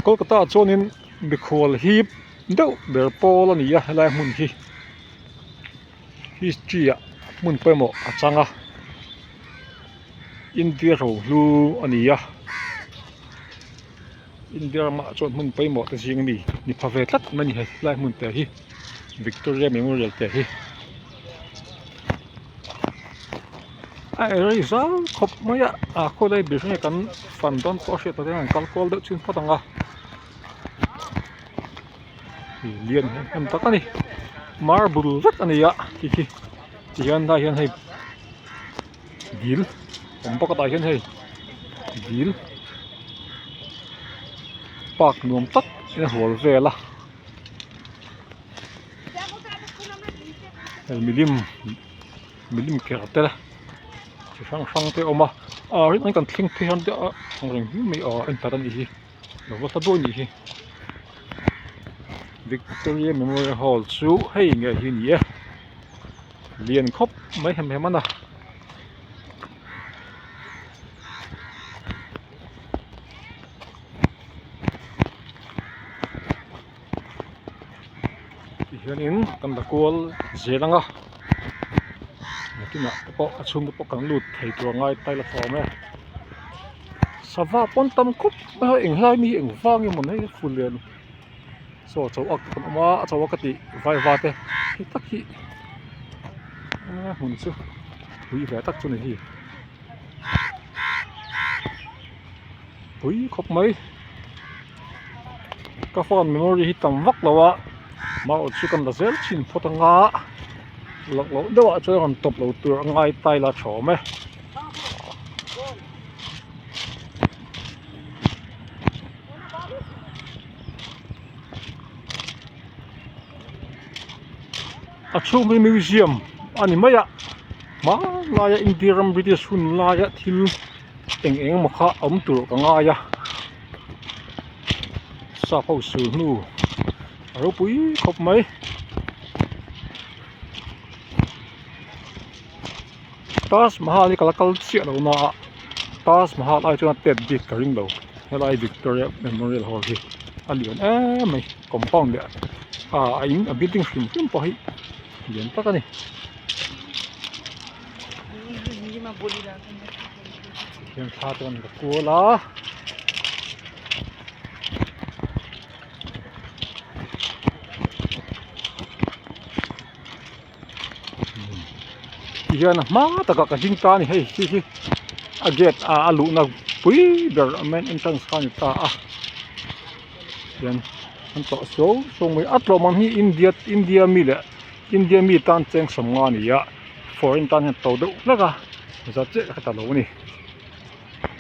Kolkata ah chuanin mikhual hip deuh ber pawl a ni a helai hmun hi history ah hmun pawimawh a chang a India rohlu a ni a India ramah chuan hmun pawimawh te zing ami ni pha ve tlat mai a ni helai hmun te hi Victoria Memorial te hi. A rei zau khawp mai a ah khawlai ber hi kan fan dawn pawh a hriat loh hian an kal kual deuh chin phawt ang a lian em em tak a ni marble vek a ni a khi khi tihian tah hian hei dil awm bawk a tah hian hei dil park nuam tak in a hual vel a. Hei milim milim ker te chi hrang hrang te a awm a ah rin kan thleng phei hian te a ang reng viau mai ah en that a nih hi lo va hla dawn a nih hi Victoria Memorial Hall chu hei ngei hi a ni e lian khawp mai hem hem a na. Tihianin kan la kual zel ang a nakinah te pawh a chhung te pawh kan lut thei tur a ngai ta ila tawm e sava pawn tam khawp mai a eng hlai mi hi eng vang emaw ni hei ful lian saw chaw ak te kan awm a a chaw ak ka tih vaiva te hei tak hi a hmun chu pui ve tak chu a ni hi. Pui khawp mai ka phone memory hi tam vak lo a mau chu kan la zel thin phawt anga lak loh deuh ah chuan a rawn tawp lo tur a ngai ta ila tha awm e. A chhung hi museum a ni mai a hmanlaia India ram British hun laia thil eng eng emaw kha awm tur ka ngai a sap ho sul hnu a ropui khawp mai. Taj Mahal hi ka la kal chiah lo na a Taj Mahal ai chuan a tet bik ka ring lo helai Victoria Memorial Hall hi a lian em mai compound leh ah a in a building hrim hrim pawh hi lian tak a ni. Tihian thla te rawn la kual a. Tihian a hma takah ka hing ta a ni hei hi hi a gate ah a luhna pui ber a main entrance kha a ni ta a tihian an tlawh suau suau mai a tlawh man hi India India mi leh India mi tan cheng sawmnga a ni a foreign tan hian to deuh hlek a za chiah ka hre ta lo a ni.